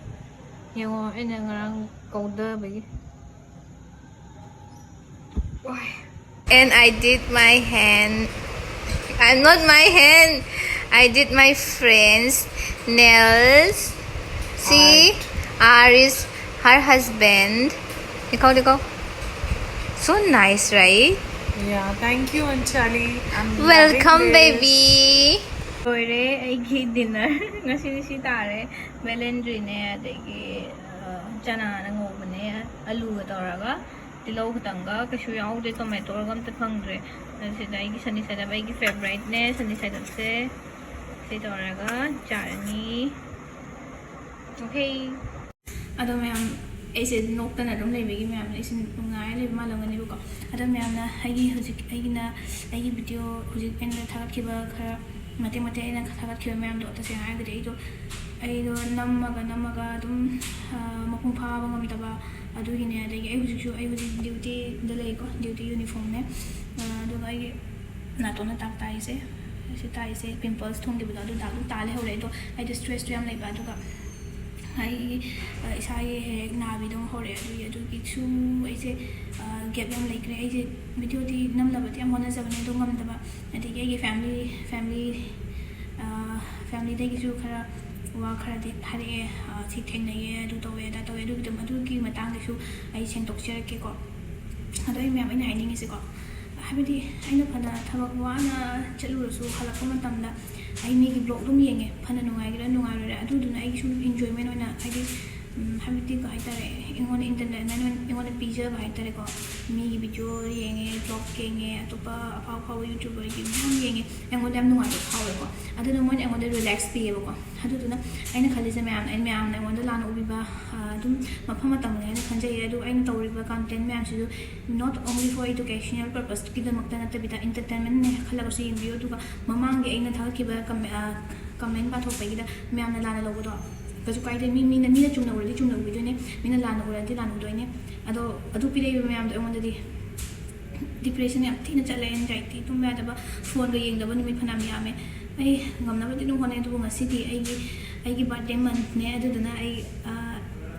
ꯌꯦꯡꯉꯣ, ꯑꯩꯅ ꯉꯔꯥꯡ ꯀꯧꯗꯕꯒꯤ꯫ ꯋꯥꯏ꯫ And I did my hand. I'm not my hand. I did my friend's nails. See, R is her husband. देखो, देखो. So nice, right? Yeah, thank you, Anchali. I'm Welcome, loving this. Baby. ꯂꯣꯏꯔꯦ ꯑꯩꯒꯤ dinner. ꯉꯁꯤꯗꯤ ꯁꯤ ꯇꯥꯔꯦ. ꯕꯦꯂꯦꯟꯗ꯭ꯔꯤꯅꯦ, ꯑꯗꯒꯤ ꯑ, ꯆꯅꯥꯅ ꯉꯧꯕꯅꯦ, ꯑꯂꯨꯒ ꯇꯧꯔꯒ, ꯇꯤꯜꯍꯧ ꯈꯤꯇꯪꯒ, ꯀꯩꯁꯨ ꯌꯥꯎꯗꯦ, tomatoꯒ ꯑꯝꯇ ꯐꯪꯗ꯭ꯔꯦ꯫ ꯑꯗꯨ ꯁꯤꯗ ꯑꯩꯒꯤ sunny side up, ꯑꯩꯒꯤ favouriteꯅꯦ sunny side upꯁꯦ꯫ ꯁꯤ ꯇꯧꯔꯒ ꯆꯥꯔꯅꯤ꯫ Okay. ꯑꯗꯣ ꯃꯌꯥꯝ, ꯑꯩꯁꯦ ꯅꯣꯛꯇꯅ ꯑꯗꯨꯝ ꯂꯩꯕꯒꯤ ꯃꯌꯥꯝꯅ ꯑꯩꯁꯦ ꯅꯨꯡꯉꯥꯏꯔ ꯂꯩꯕ ꯃꯥꯜꯂꯝꯒꯅꯦꯕꯀꯣ꯫ ꯑꯗꯣ ꯃꯌꯥꯝꯅ ꯑꯩꯒꯤ ꯍꯧꯖꯤꯛ ꯑꯩꯒꯤꯅ ꯑꯩꯒꯤ video ꯍꯧꯖꯤꯛ ꯑꯩꯅ ꯊꯥꯒꯠꯈꯤꯕ ꯈꯔ ꯃꯇꯦꯛ ꯃꯇꯦꯛ ꯑꯩꯅ ꯊꯥꯒꯠꯈꯤꯕ ꯃꯌꯥꯝꯗꯣ, ꯇꯁꯦꯡꯅ ꯍꯥꯏꯔꯒꯗꯤ ꯑꯩꯗꯣ ꯑꯩꯗꯣ ꯅꯝꯃꯒ ꯅꯝꯃꯒ ꯑꯗꯨꯝ, ꯑ, ꯃꯄꯨꯡ ꯐꯥꯕ ꯉꯝꯗꯕ ꯑꯗꯨꯒꯤꯅꯦ꯫ ꯑꯗꯒꯤ ꯑꯩ ꯍꯧꯖꯤꯛꯁꯨ, ꯑꯩ ꯍꯧꯖꯤꯛ dutyꯗ ꯂꯩꯀꯣ, duty uniformꯅꯦ꯫ ꯑ, ꯑꯗꯨꯒ ꯑꯩꯒꯤ ꯅꯥꯇꯣꯟꯗ ꯇꯥꯛ ꯇꯥꯛꯏꯁꯦ, ꯑꯁꯤ ꯇꯥꯛꯏꯁꯦ pimples ꯊꯨꯡꯈꯤꯕꯗꯣ ꯑꯗꯨ ꯗꯥꯛ ꯑꯗꯨꯝ ꯇꯥ ꯂꯩꯍꯧꯔꯦ꯫ ꯑꯗꯣ ꯑꯩꯗꯣ stresstꯣ ꯌꯥꯝ ꯂꯩꯕ, ꯑꯗꯨꯒ ꯑꯩꯒꯤ, ꯑ, ꯏꯁꯥꯒꯤ ꯍꯦꯛ ꯍꯦꯛ ꯅꯥꯕꯤꯗꯣ ꯑꯃꯨꯛ ꯍꯧꯔꯛꯑꯦ꯫ ꯑꯗꯨꯒꯤ, ꯑꯗꯨꯒꯤꯁꯨ ꯑꯩꯁꯦ, ꯑ, gap ꯌꯥꯝ ꯂꯩꯈ꯭ꯔꯦ꯫ ꯑꯩꯁꯦ videoꯗꯤ ꯅꯝꯅꯕꯗꯤ ꯌꯥꯝ ꯍꯣꯠꯅꯖꯕꯅꯦ, ꯑꯗꯣ ꯉꯝꯗꯕ꯫ ꯑꯗꯒꯤ ꯑꯩꯒꯤ family, family, ꯑ, familyꯗꯒꯤꯁꯨ ꯈꯔ ꯋꯥ ꯈꯔꯗꯤ ꯍꯥꯏꯔꯛꯑꯦ, ꯑ, ꯁꯤ ꯊꯦꯡꯅꯩꯌꯦ, ꯑꯗꯨ ꯇꯧꯋꯦ, ꯑꯗꯥ ꯇꯧꯋꯦ, ꯑꯗꯨꯒꯤꯗꯨ, ꯑꯗꯨꯒꯤ ꯃꯇꯥꯡꯗꯁꯨ ꯑꯩ ꯁꯦꯡꯗꯣꯛꯆꯔꯛꯀꯦꯀꯣ꯫ ꯑꯗꯣ ꯑꯩ ꯃꯌꯥꯝ, ꯑꯩꯅ ꯍꯥꯏꯅꯤꯡꯉꯤꯁꯦꯀꯣ, ꯍꯥꯏꯕꯗꯤ ꯑꯩꯅ ꯐꯅ ꯊꯕꯛ ꯋꯥꯅ ꯆꯠꯂꯨꯔꯁꯨ ꯍꯜꯂꯛꯄ ꯃꯇꯝꯗ ꯑꯩ ꯃꯤꯒꯤ vlog ꯑꯗꯨꯝ ꯌꯦꯡꯉꯦ, ꯐꯅ ꯅꯨꯡꯉꯥꯏꯒꯦꯔꯥ ꯅꯨꯡꯉꯥꯏꯔꯣꯏꯔꯥ, ꯑꯗꯨꯗꯨꯅ ꯑꯩꯒꯤ ꯁꯨꯝ enjoyment ꯑꯣꯏꯅ, ꯍꯥꯏꯗꯤ, ꯎꯝ, ꯍꯥꯏꯕꯗꯤ ꯀꯩ ꯍꯥꯏꯇꯥꯔꯦ, ꯑꯩꯉꯣꯟꯗ entertainment ꯑꯣꯏꯅ ꯑꯩꯉꯣꯟꯗ ꯄꯤꯖꯕ ꯍꯥꯏꯇꯥꯔꯦꯀꯣ꯫ ꯃꯤꯒꯤ video ꯌꯦꯡꯉꯦ, vlog ꯌꯦꯡꯉꯦ, ꯑꯇꯣꯞꯄ ꯑꯐꯥꯎ ꯑꯐꯥꯎꯕ YouTuberꯒꯤ ꯃꯌꯥꯝ ꯌꯦꯡꯉꯦ, ꯑꯩꯉꯣꯟꯗ ꯌꯥꯝ ꯅꯨꯡꯉꯥꯏꯕ ꯐꯥꯎꯋꯦꯀꯣ꯫ ꯑꯗꯨꯅ ꯃꯣꯏꯅ ꯑꯩꯉꯣꯟꯗ relax ꯄꯤꯌꯦꯕꯀꯣ꯫ ꯑꯗꯨꯗꯨꯅ ꯑꯩꯅ ꯈꯜꯂꯤꯁꯦ ꯃꯌꯥꯝꯅ, ꯑꯩ ꯃꯌꯥꯝꯅ ꯑꯩꯉꯣꯟꯗ ꯂꯥꯟꯅ ꯎꯕꯤꯕ, ꯑ, ꯑꯗꯨꯝ ꯃꯐꯝ ꯃꯇꯝꯅꯦ ꯍꯥꯏꯅ ꯈꯟꯖꯩꯌꯦ꯫ ꯑꯗꯨꯒ ꯑꯩꯅ ꯇꯧꯔꯤꯕ content ꯃꯌꯥꯝꯁꯤꯁꯨ not only for educational purposeꯀꯤꯗꯃꯛꯇ ꯅꯠꯇꯕꯤꯗ entertainmentꯅꯦ ꯈꯜꯂꯒꯁꯨ ꯌꯦꯡꯕꯤꯌꯨ꯫ ꯑꯗꯨꯒ ꯃꯃꯥꯡꯒꯤ ꯑꯩꯅ ꯊꯥꯒꯠꯈꯤꯕ ꯀꯃꯦ-, ꯑ, comment ꯄꯥꯊꯣꯛꯄꯒꯤꯗ ꯃꯌꯥꯝꯅ ꯂꯥꯟꯅ ꯂꯧꯕꯗꯣ ꯀꯩꯁꯨ ꯀꯥꯏꯗꯦ꯫ ꯃꯤ, ꯃꯤꯅ, ꯃꯤꯅ ꯆꯨꯝꯅ ꯎꯔꯗꯤ ꯆꯨꯝꯅ ꯎꯕꯤꯗꯣꯏꯅꯦ, ꯃꯤꯅ ꯂꯥꯟꯅ ꯎꯔꯗꯤ ꯂꯥꯟꯅ ꯎꯗꯣꯏꯅꯦ꯫ ꯑꯗꯣ ꯑꯗꯨ ꯄꯤꯔꯛꯏꯕ ꯃꯌꯥꯝꯗꯣ ꯑꯩꯉꯣꯟꯗꯗꯤ ꯗꯤꯄ꯭ꯔꯦꯁꯟ ꯌꯥꯝ ꯊꯤꯅ ꯆꯠꯂꯦ, ꯑꯦꯟꯖꯥꯏꯇꯤ, ꯇꯨꯝꯕ ꯌꯥꯗꯕ, ꯐꯣꯟꯒ ꯌꯦꯡꯗꯕ ꯅꯨꯃꯤꯠ ꯐꯅꯌꯥꯝ ꯌꯥꯝꯃꯦ꯫ ꯑꯩ ꯉꯝꯅꯕꯗꯤ ꯑꯗꯨꯝ ꯍꯣꯠꯅꯩ, ꯑꯗꯨꯕꯨ ꯉꯁꯤꯗꯤ ꯑꯩꯒꯤ ꯑꯩꯒꯤ ꯕꯥꯔꯠꯗꯦ ꯃꯟꯊꯅꯦ꯫ ꯑꯗꯨꯗꯨꯅ ꯑꯩ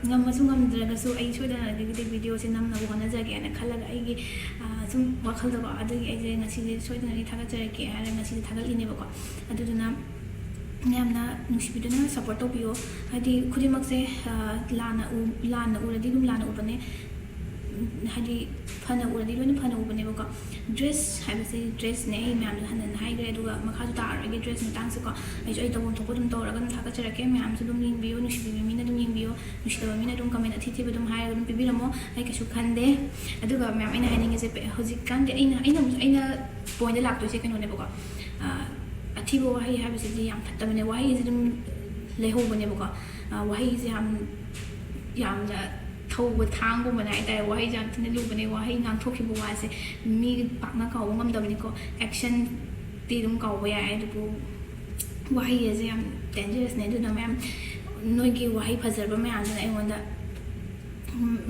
ꯉꯝꯃꯁꯨ ꯉꯝꯗ꯭ꯔꯒꯁꯨ ꯑꯩ ꯁꯣꯏꯗꯅ ꯑꯗꯒꯤꯗꯤ ꯚꯤꯗꯤꯑꯣꯁꯦ ꯅꯝꯅꯕ ꯍꯣꯠꯅꯖꯒꯦꯅ ꯈꯜꯂꯒ ꯑꯩꯒꯤ ꯁꯨꯝ ꯋꯥꯈꯜꯗꯀꯣ, ꯑꯗꯨꯒꯤ ꯑꯩꯁꯦ ꯉꯁꯤꯁꯦ ꯁꯣꯏꯗꯅ ꯑꯩ ꯊꯥꯒꯠꯆꯔꯛꯀꯦ ꯍꯥꯏꯔꯒ ꯉꯁꯤꯁꯦ ꯊꯥꯒꯠꯂꯤꯅꯦꯕꯀꯣ꯫ ꯑꯗꯨꯗꯨꯅ ꯃꯌꯥꯝꯅ ꯅꯨꯡꯁꯤꯕꯤꯗꯨꯅ ꯁꯞꯄꯣꯔꯠ ꯇꯧꯕꯤꯌꯣ꯫ ꯍꯥꯏꯗꯤ ꯈꯨꯗꯤꯡꯃꯛꯁꯦ ꯂꯥꯟꯅ ꯎ ꯂꯥꯟꯅ ꯎꯔꯗꯤ ꯑꯗꯨꯝ ꯂꯥꯟꯅ ꯎꯕꯅꯦ꯫ ꯍꯥꯏꯗꯤ ꯐꯅ ꯎꯔꯗꯤ ꯂꯣꯏꯅ ꯐꯅ ꯎꯕꯅꯦꯕꯀꯣ꯫ ꯗ꯭ꯔꯦꯁ ꯍꯥꯏꯕꯁꯦ ꯗ꯭ꯔꯦꯁꯅꯦ, ꯑꯩ ꯃꯌꯥꯝꯗ ꯍꯟꯅ ꯍꯟꯅ ꯍꯥꯏꯈ꯭ꯔꯦ, ꯑꯗꯨꯒ ꯃꯈꯥꯁꯨ ꯇꯥꯔꯔꯣꯏꯒꯦ ꯗ꯭ꯔꯦꯁ ꯃꯇꯥꯡꯁꯦꯀꯣ꯫ ꯑꯩꯁꯨ ꯑꯩ ꯇꯧꯐꯝ ꯊꯣꯛꯄ ꯑꯗꯨꯝ ꯇꯧꯔꯒ ꯑꯗꯨꯝ ꯊꯥꯒꯠꯆꯔꯛꯀꯦ꯫ ꯃꯌꯥꯝꯁꯨ ꯑꯗꯨꯝ ꯌꯦꯡꯕꯤꯌꯣ, ꯅꯨꯡꯁꯤꯕꯤꯕ ꯃꯤꯅ ꯑꯗꯨꯝ ꯌꯦꯡꯕꯤꯌꯣ, ꯅꯨꯡꯁꯤꯗꯕ ꯃꯤꯅ ꯑꯗꯨꯝ ꯀꯃꯦꯟ ꯑꯊꯤ ꯊꯤꯕ ꯑꯗꯨꯝ ꯍꯥꯏꯔꯒ ꯑꯗꯨꯝ ꯄꯤꯕꯤꯔꯝꯃꯣ, ꯑꯩ ꯀꯩꯁꯨ ꯈꯟꯗꯦ꯫ ꯑꯗꯨꯒ ꯃꯌꯥꯝ ꯑꯩꯅ ꯍꯥꯏꯅꯤꯡꯉꯤꯁꯦ ꯍꯧꯖꯤꯛꯀꯥꯟꯗꯤ ꯑꯩꯅ ꯑꯩꯅ ꯑꯩꯅ ꯄꯣꯏꯟꯗ ꯂꯥꯛꯇꯣꯏꯁꯦ ꯀꯩꯅꯣꯅꯦꯕꯀꯣ꯫ ꯑꯊꯤꯕ ꯋꯥꯍꯩ ꯍꯥꯏꯕꯁꯤꯗꯤ ꯌꯥꯝ ꯐꯠꯇꯕꯅꯦ, ꯋꯥꯍꯩꯁꯦ ꯑꯗꯨꯝ ꯂꯩꯍꯧꯕꯅꯦꯕꯀꯣ꯫ ꯋꯥꯍꯩꯁꯦ ꯌꯥꯝ ꯌꯥꯝꯅ ꯊꯧꯕ ꯊꯥꯡꯒꯨꯝꯕꯅꯦ ꯍꯥꯏꯇꯥꯔꯦ꯫ ꯋꯥꯍꯩꯁꯦ ꯌꯥꯝ ꯊꯤꯅ ꯂꯨꯕꯅꯦ꯫ ꯋꯥꯍꯩ ꯉꯥꯡꯊꯣꯛꯈꯤꯕ ꯋꯥꯁꯦ ꯃꯤ ꯄꯥꯛꯅ ꯀꯥꯎꯕ ꯉꯝꯗꯕꯅꯤꯀꯣ꯫ ꯑꯦꯛꯁꯟꯗꯤ ꯑꯗꯨꯝ ꯀꯥꯎꯕ ꯌꯥꯏ, ꯑꯗꯨꯕꯨ ꯋꯥꯍꯩ ꯑꯁꯦ ꯌꯥꯝ ꯗꯦꯟꯖꯔꯁꯅꯦ꯫ ꯑꯗꯨꯅ ꯃꯌꯥꯝ ꯅꯣꯏꯒꯤ ꯋꯥꯍꯩ ꯐꯖꯕ ꯃꯌꯥꯝꯗꯨꯅ ꯑꯩꯉꯣꯟꯗ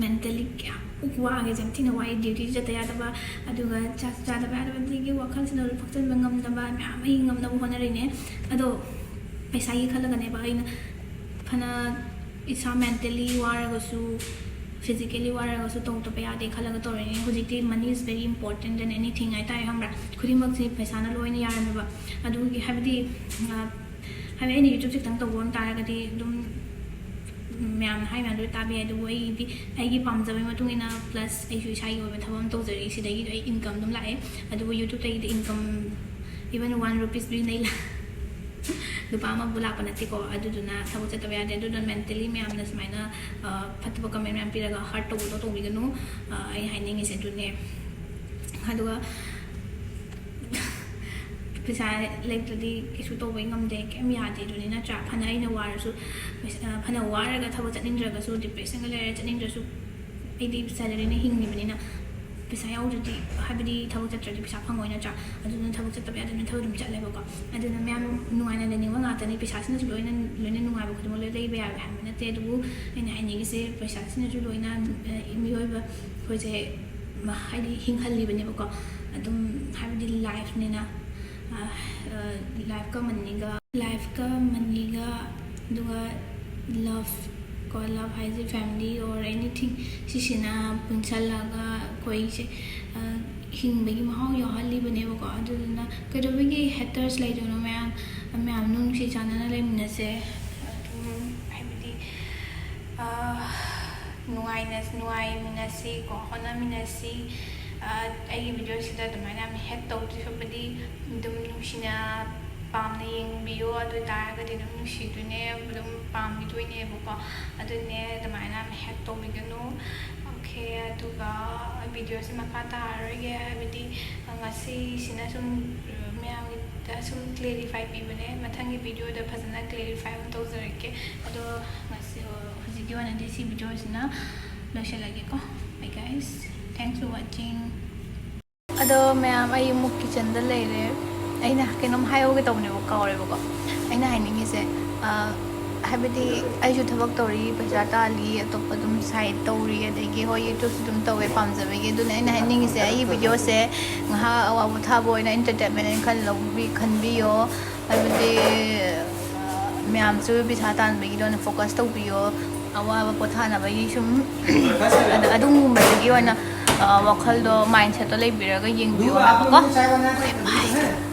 ꯃꯦꯟꯇꯦꯜꯂꯤ ꯀꯌꯥꯃꯨꯛ ꯋꯥꯒꯦꯁꯦ ꯌꯥꯝ ꯊꯤꯅ ꯋꯥꯏ꯫ ꯗ꯭ꯌꯨꯇꯤ ꯆꯠꯇ ꯌꯥꯗꯕ, ꯑꯗꯨꯒ ꯆꯥꯁꯨ ꯆꯥꯗꯕ ꯌꯥꯗꯕ, ꯑꯗꯒꯤ ꯋꯥꯈꯜꯁꯤꯅ ꯐꯛꯆꯟꯕ ꯉꯝꯗꯕ ꯃꯌꯥꯝ ꯑꯩ ꯉꯝꯅꯕ ꯍꯣꯠꯅꯔꯤꯅꯦ꯫ ꯑꯗꯣ ꯄꯩꯁꯥꯒꯤ ꯈꯜꯂꯒꯅꯦꯕ ꯑꯩꯅ ꯐꯅ ꯏꯁꯥ ꯃꯦꯟꯇꯦꯜꯂꯤ ꯋꯥꯔꯒꯁꯨ, ꯐꯤꯖꯤꯀꯦꯜꯂꯤ ꯋꯥꯔꯒꯁꯨ ꯇꯧꯗꯕ ꯌꯥꯗꯦ ꯈꯜꯂꯒ ꯇꯧꯔꯤꯅꯦ꯫ ꯍꯧꯖꯤꯛꯇꯤ money is very important than anything ꯍꯥꯏꯇꯥꯔꯦ, ꯈꯪꯕ꯭ꯔꯥ? ꯈꯨꯗꯤꯡꯃꯛꯁꯤ ꯄꯩꯁꯥꯅ ꯂꯣꯏꯅ ꯌꯥꯔꯝꯃꯦꯕ꯫ ꯑꯗꯨꯒꯤ ꯍꯥꯏꯕꯗꯤ ꯍꯥꯏꯕꯗꯤ ꯑꯩꯅ ꯌꯨꯇ꯭ꯌꯨꯕꯁꯦ ꯈꯤꯇꯪ ꯇꯧꯕ ꯑꯣꯏ ꯇꯥꯔꯒꯗꯤ ꯑꯗꯨꯝ ꯃꯌꯥꯝꯅ ꯍꯥꯏ ꯃꯌꯥꯝꯗꯣ ꯇꯥꯕ ꯌꯥꯏ꯫ ꯑꯗꯨꯕꯨ ꯑꯩꯒꯤꯗꯤ ꯑꯩꯒꯤ ꯄꯥꯝꯖꯕꯒꯤ ꯃꯇꯨꯡ ꯏꯟꯅ, ꯄ꯭ꯂꯁ ꯑꯩꯁꯨ ꯏꯁꯥꯒꯤ ꯑꯣꯏꯕ ꯊꯕꯛ ꯑꯃ ꯇꯧꯖꯔꯤ, ꯁꯤꯗꯒꯤꯁꯨ ꯑꯩ ꯏꯟꯀꯝ ꯑꯗꯨꯝ ꯂꯥꯛꯑꯦ꯫ ꯑꯗꯨꯕꯨ ꯌꯨꯇ꯭ꯌꯨꯕꯇꯒꯤꯗꯤ ꯏꯟꯀꯝ even one rupees ꯕꯤ ꯅꯩ ꯂꯨꯄꯥ ꯑꯃꯕꯨ ꯂꯥꯛꯄ ꯅꯠꯇꯦꯀꯣ꯫ ꯑꯗꯨꯗꯨꯅ ꯊꯕꯛ ꯆꯠꯇꯕ ꯌꯥꯗꯦ꯫ ꯑꯗꯨꯅ ꯃꯦꯟꯇꯦꯜꯂꯤ ꯃꯌꯥꯝꯅ ꯁꯨꯃꯥꯏꯅ ꯐꯠꯇꯕ ꯀꯃꯦꯟ ꯃꯌꯥꯝ ꯄꯤꯔꯒ ꯍꯔꯠ ꯇꯧꯕꯗꯣ ꯇꯧꯕꯤꯒꯅꯨ꯫ ꯑꯩ ꯍꯥꯏꯅꯤꯡꯉꯤꯁꯦ ꯑꯗꯨꯅꯦ꯫ ꯑꯗꯨꯒ ꯄꯩꯁꯥ ꯂꯩꯇ꯭ꯔꯗꯤ ꯀꯩꯁꯨ ꯇꯧꯕꯩ ꯉꯝꯗꯦ, ꯀꯩꯝ ꯌꯥꯗꯦ ꯑꯗꯨꯅꯤ, ꯅꯠꯇ꯭ꯔꯥ? ꯐꯅ ꯑꯩꯅ ꯋꯥꯔꯁꯨ, ꯐꯅ ꯋꯥꯔꯒ ꯊꯕꯛ ꯆꯠꯅꯤꯡꯗ꯭ꯔꯒꯁꯨ, ꯗꯤꯄ꯭ꯔꯦꯁꯟꯒ ꯂꯩꯔ ꯆꯠꯅꯤꯡꯗ꯭ꯔꯁꯨ, ꯑꯩꯗꯤ ꯁꯦꯂꯔꯤꯅ ꯍꯤꯡꯉꯤꯕꯅꯤꯅ ꯄꯩꯁꯥ ꯌꯥꯎꯗ꯭ꯔꯗꯤ, ꯍꯥꯏꯕꯗꯤ ꯊꯕꯛ ꯆꯠꯇ꯭ꯔꯗꯤ ꯄꯩꯁꯥ ꯐꯪꯉꯣꯏ, ꯅꯠꯇ꯭ꯔꯥ? ꯑꯗꯨꯅ ꯊꯕꯛ ꯆꯠꯇꯕ ꯌꯥꯗꯕꯅꯤꯅ ꯊꯕꯛ ꯑꯗꯨꯝ ꯆꯠꯂꯦꯕꯀꯣ꯫ ꯑꯗꯨꯅ ꯃꯌꯥꯝ ꯅꯨꯡꯉꯥꯏꯅ ꯂꯩꯅꯤꯡꯕ ꯉꯥꯛꯇꯅꯤ꯫ ꯄꯩꯁꯥꯁꯤꯅꯁꯨ ꯂꯣꯏꯅ ꯂꯣꯏꯅ ꯅꯨꯡꯉꯥꯏꯕ ꯈꯨꯗꯤꯡꯃꯛ ꯂꯣꯏ ꯂꯩꯕ ꯌꯥꯕ ꯍꯥꯏꯕ ꯅꯠꯇꯦ꯫ ꯑꯗꯨꯕꯨ ꯑꯩꯅ ꯍꯥꯏꯅꯤꯡꯉꯤꯁꯦ, ꯄꯩꯁꯥꯁꯤꯅꯁꯨ ꯂꯣꯏꯅ ꯃꯤꯑꯣꯏꯕ ꯑꯩꯈꯣꯏꯁꯦ ꯍꯥꯏꯗꯤ ꯍꯤꯡꯍꯜꯂꯤꯕꯅꯦꯕꯀꯣ꯫ ꯑꯗꯨꯝ ꯍꯥꯏꯕꯗꯤ ꯂꯥꯏꯐꯅꯤꯅ, ꯂꯥꯏꯐꯀ ꯃꯅꯤꯒ, ꯂꯥꯏꯐꯀ ꯃꯅꯤꯒ, ꯑꯗꯨꯒ ꯂꯞ ꯀꯣ, ꯂꯞ ꯍꯥꯏꯁꯦ family or anything, ꯁꯤꯁꯤꯅ ꯄꯨꯟꯁꯜꯂꯒ ꯑꯩꯈꯣꯏꯁꯦ ꯍꯤꯡꯕꯒꯤ ꯃꯍꯥꯎ ꯌꯥꯎꯍꯜꯂꯤꯕꯅꯦꯕꯀꯣ꯫ ꯑꯗꯨꯗꯨꯅ ꯀꯩꯗꯧꯕꯒꯤ ꯍꯦꯇꯔꯁ ꯂꯩꯗꯣꯏꯅꯣ? ꯃꯌꯥꯝ ꯃꯌꯥꯝ ꯅꯨꯡꯁꯤ ꯆꯥꯟꯅꯅ ꯂꯩꯃꯤꯟꯅꯁꯦ꯫ ꯑꯗꯨꯝ ꯍꯥꯏꯕꯗꯤ ꯅꯨꯡꯉꯥꯏꯅ ꯅꯨꯡꯉꯥꯏꯃꯤꯟꯅꯁꯤ ꯀꯣ, ꯍꯣꯠꯅꯃꯤꯟꯅꯁꯤ꯫ ꯑꯩꯒꯤ ꯚꯤꯗꯤꯑꯣꯁꯤꯗ ꯑꯗꯨꯃꯥꯏꯅ ꯌꯥꯝ ꯍꯦꯠ ꯇꯧꯗꯣꯏ ꯁꯔꯨꯛꯄꯨꯗꯤ ꯑꯗꯨꯝ ꯅꯨꯡꯁꯤꯅ ꯄꯥꯝꯅ ꯌꯦꯡꯕꯤꯌꯣ꯫ ꯑꯗꯨ ꯑꯣꯏ ꯇꯥꯔꯒꯗꯤ ꯑꯗꯨꯝ ꯅꯨꯡꯁꯤꯗꯣꯏꯅꯦ, ꯑꯗꯨꯝ ꯄꯥꯝꯕꯤꯗꯣꯏꯅꯦꯕꯀꯣ꯫ ꯑꯗꯨꯅꯦ, ꯑꯗꯨꯃꯥꯏꯅ ꯌꯥꯝ ꯍꯦꯠ ꯇꯧꯕꯤꯒꯅꯨ꯫ ꯑꯣꯀꯦ, ꯑꯗꯨꯒ ꯚꯤꯗꯤꯑꯣꯁꯦ ꯃꯈꯥ ꯇꯥꯔꯔꯣꯏꯒꯦ, ꯍꯥꯏꯕꯗꯤ ꯉꯁꯤꯁꯤꯅ ꯁꯨꯝ ꯃꯌꯥꯝꯒꯤꯗ ꯁꯨꯝ ꯀ꯭ꯂꯦꯔꯤꯐꯥꯏ ꯄꯤꯕꯅꯦ꯫ ꯃꯊꯪꯒꯤ ꯚꯤꯗꯤꯑꯣꯗ ꯐꯖꯅ ꯀ꯭ꯂꯦꯔꯤꯐꯥꯏ ꯑꯃ ꯇꯧꯖꯔꯛꯀꯦ꯫ ꯑꯗꯣ ꯉꯁꯤ, ꯍꯧꯖꯤꯛꯀꯤ ꯑꯣꯏꯅꯗꯤ ꯁꯤ ꯚꯤꯗꯤꯑꯣꯁꯤꯅ ꯂꯣꯏꯁꯤꯜꯂꯒꯦꯀꯣ꯫ Bye guys, thanks for watching. ꯑꯗꯣ ꯃꯌꯥꯝ, ꯑꯩ ꯑꯃꯨꯛ ꯀꯤꯠꯆꯟꯗ ꯂꯩꯔꯦ꯫ ꯑꯩꯅ ꯀꯩꯅꯣꯝ ꯍꯥꯏꯍꯧꯒꯦ ꯇꯧꯕꯅꯦꯕ, ꯀꯥꯎꯔꯦꯕꯀꯣ꯫ ꯑꯩꯅ ꯍꯥꯏꯅꯤꯡꯉꯤꯁꯦ, ꯑ, ꯍꯥꯏꯕꯗꯤ ꯑꯩꯁꯨ ꯊꯕꯛ ꯇꯧꯔꯤ, ꯄꯩꯁꯥ ꯇꯥꯜꯂꯤ, ꯑꯇꯣꯞꯄ ꯑꯗꯨꯝ ꯁꯥꯏꯠ ꯇꯧꯔꯤ, ꯑꯗꯒꯤ ꯍꯣꯏ, YouTubeꯁꯨ ꯑꯗꯨꯝ ꯇꯧꯋꯦ ꯄꯥꯝꯖꯕꯒꯤ꯫ ꯑꯗꯨꯅ ꯑꯩꯅ ꯍꯥꯏꯅꯤꯡꯉꯤꯁꯦ, ꯑꯩꯒꯤ ꯚꯤꯗꯤꯑꯣꯁꯦ ꯉꯥꯏꯍꯥꯛ ꯑꯋꯥ ꯄꯣꯊꯥꯕ ꯑꯣꯏꯅ, entertainment ꯑꯣꯏꯅ ꯈꯜꯂꯧꯕꯤ ꯈꯟꯕꯤꯌꯣ꯫ ꯍꯥꯏꯕꯗꯤ ꯃꯌꯥꯝꯁꯨ ꯄꯩꯁꯥ ꯇꯥꯟꯕꯒꯤꯗ ꯑꯣꯏꯅ focus ꯇꯧꯕꯤꯌꯣ꯫ ꯑꯋꯥꯕ ꯄꯣꯊꯥꯅꯕꯒꯤ ꯁꯨꯝ ꯑꯗ-, ꯑꯗꯨꯒꯨꯝꯕꯗꯨꯒꯤ ꯑꯣꯏꯅ, ꯑ, ꯋꯥꯈꯜꯗꯣ, mindsetꯇꯣ ꯂꯩꯕꯤꯔꯒ ꯌꯦꯡꯕꯤꯌꯣ ꯍꯥꯏꯕꯀꯣ꯫ Okay, bye.